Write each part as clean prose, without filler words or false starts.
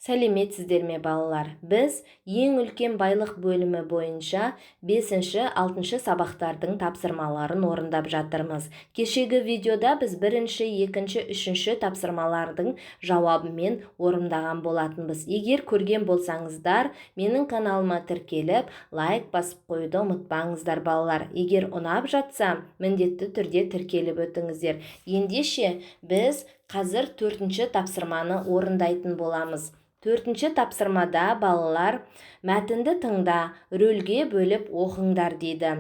Сәлеметсіздер ме, балалар! Біз «Ең үлкен байлық» бөлімі бойынша бесінші, алтыншы сабақтардың тапсырмаларын орындап жатырмыз. Кешегі видеода біз бірінші, екінші, үшінші тапсырмалардың жауабымен орындаған болатынбыз. Егер көрген болсаңыздар, менің каналыма тіркеліп, лайк басып қоюды ұмытпаңыздар, балалар. Егер ұнап жатса, міндетті түрде тіркеліп өтіңіздер. Ендеше, біз қазір төртінші тапсырманы орындайтын боламыз. Төртінші тапсырмада, балалар, мәтінді тыңда, рөлге бөліп оқыңдар дейді.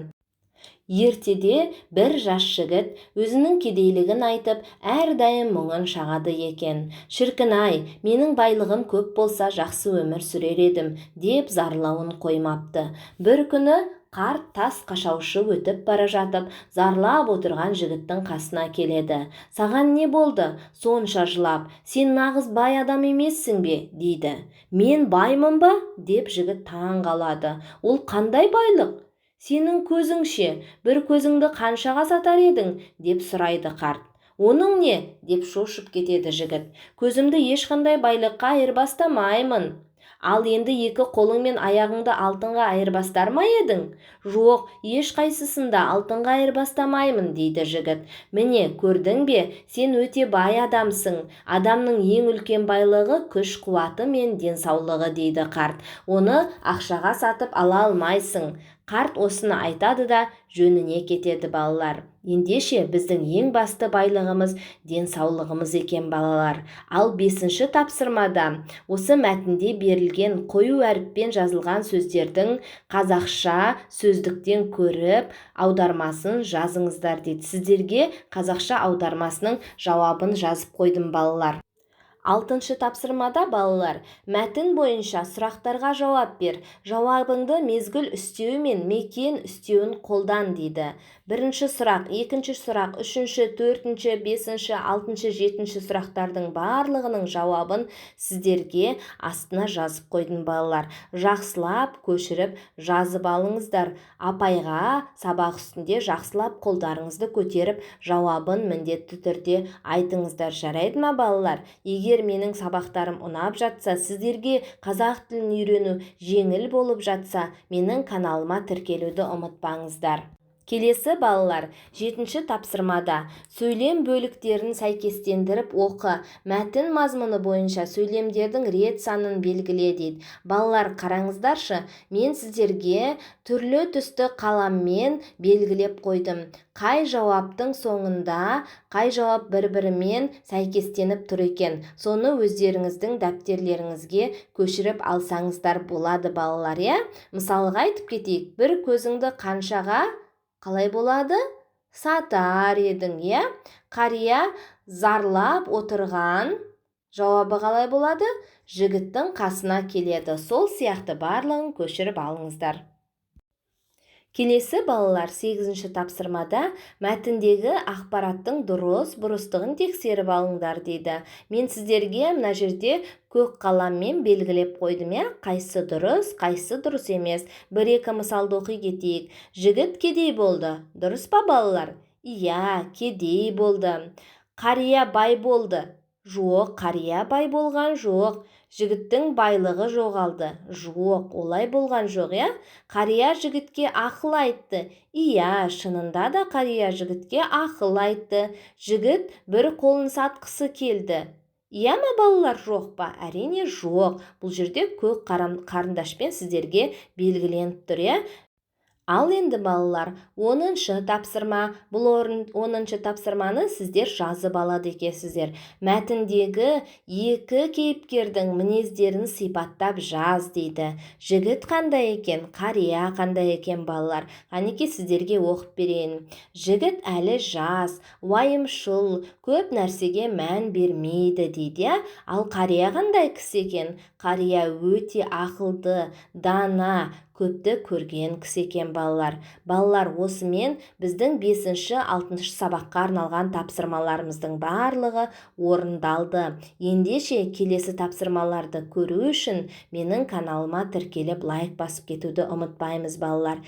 Ертеде бір жас жігіт өзінің кедейлігін айтып, әрдайым мұңын шағады екен. «Шіркін-ай, менің байлығым көп болса, жақсы өмір сүрер едім», – деп зарлауын қоймапты. Бір күні қарт тас қашаушы өтіп бара жатып, зарлап отырған жігіттің қасына келеді. «Саған не болды сонша жылап? Сен нағыз бай адам емессің бе?» – дейді. «Мен баймын ба?» – деп жігіт таң қалады. «Ол қандай байлық? Сенің көзің ше? Бір көзіңді қаншаға сатар едің?» – деп сұрайды қарт. «Оның не?» – деп шошып кетеді жігіт. «Көзімді ешқандай байлыққа айырбастамаймын». «Ал енді екі қолың мен аяғыңды алтынға айырбастар ма едің?» «Жоқ, ешқайсысын да алтынға айырбастамаймын», – дейді жігіт. «Міне, көрдің бе, сен өте бай адамсың. Адамның ең үлкен байлығы – күш-қуаты мен денсаулығы», – дейді қарт. «Оны ақшаға сатып ала алмайсың». Қарт осыны айтады да, жөніне кетеді, балалар. Ендеше, біздің ең басты байлығымыз – денсаулығымыз екен, балалар. Ал бесінші тапсырмада осы мәтінде берілген қою әріппен жазылған сөздердің қазақша сөздіктен көріп, аудармасын жазыңыздар дейді. Сіздерге қазақша аудармасының жауабын жазып қойдым, балалар. Алтыншы тапсырмада, балалар, мәтін бойынша сұрақтарға жауап бер. Жауабыңды мезгіл үстеуі мен мекен үстеуін қолдан дейді. Бірінші сұрақ, екінші сұрақ, үшінші, төртінші, бесінші, алтыншы, жетінші сұрақтардың барлығының жауабын сіздерге астына жазып қойдым, балалар. Жақсылап көшіріп жазып алыңыздар. Апайға сабақ үстінде жақсылап қолдарыңызды көтеріп, жауабын міндетті түрде айтыңыздар. Жарайды ма, балалар? Егер менің сабақтарым ұнап жатса, сіздерге қазақ тілін үйрену жеңіл болып жатса, менің каналыма тіркелуді ұмытпаңыздар. Келесі, балалар, жетінші тапсырмада сөйлем бөліктерін сәйкестендіріп оқы. Мәтін мазмұны бойынша сөйлемдердің рет санын белгіле дейді. Балалар, қараңыздаршы, мен сіздерге түрлі түсті қаламмен белгілеп қойдым. Қай жауаптың соңында қай жауап бір-бірімен сәйкестеніп тұр екен, соны өздеріңіздің дәптерлеріңізге көшіріп алсаңыздар болады, балалар, иә. Мысалға айтып кетейік: бір көзіңді қаншаға, қалай болады, сатар едің, иә? Қария зарлап отырған, жауабы қалай болады? Жігіттің қасына келеді. Сол сияқты барлығын көшіріп алыңыздар. Келесі, балалар, сегізінші тапсырмада мәтіндегі ақпараттың дұрыс бұрыстығын тексеріп алыңдар дейді. Мен сіздерге мына жерде көк қаламмен белгілеп қойдым, иә, қайсы дұрыс, қайсы дұрыс емес. Бір екі мысалды оқи кетейік. Жігіт кедей болды. Дұрыс па, балалар? Иә, кедей болды. Қария бай болды. Жоқ, қария бай болған жоқ. Жігіттің байлығы жоғалды. Жоқ, олай болған жоқ, иә. Қария жігітке ақыл айтты. Иә, шынында да, қария жігітке ақыл айтты. Жігіт бір қолын сатқысы келді. Иә ма, балалар, жоқ па? Әрине, жоқ. Бұл жерде көк қарындашпен сіздерге белгіленіп тұр, иә. Ал енді, балалар, 10-шы тапсырма. Бұл 10-шы тапсырманы сіздер жазып алады екенсіздер. Мәтіндегі екі кейіпкердің мінездерін сипаттап жаз дейді. Жігіт қандай екен, қария қандай екен, балалар? Қанеки, сіздерге оқып берейін. Жігіт әлі жас, уайымшыл, көп нәрсеге мән бермейді дейді, иә. Ал қария қандай кісі екен? Қария өте ақылды, дана, көпті көрген кісі екен, балалар. Балалар, осымен біздің бесінші, алтыншы сабаққа арналған тапсырмаларымыздың барлығы орындалды. Ендеше, келесі тапсырмаларды көру үшін менің каналыма тіркеліп, лайк басып кетуді ұмытпаймыз, балалар.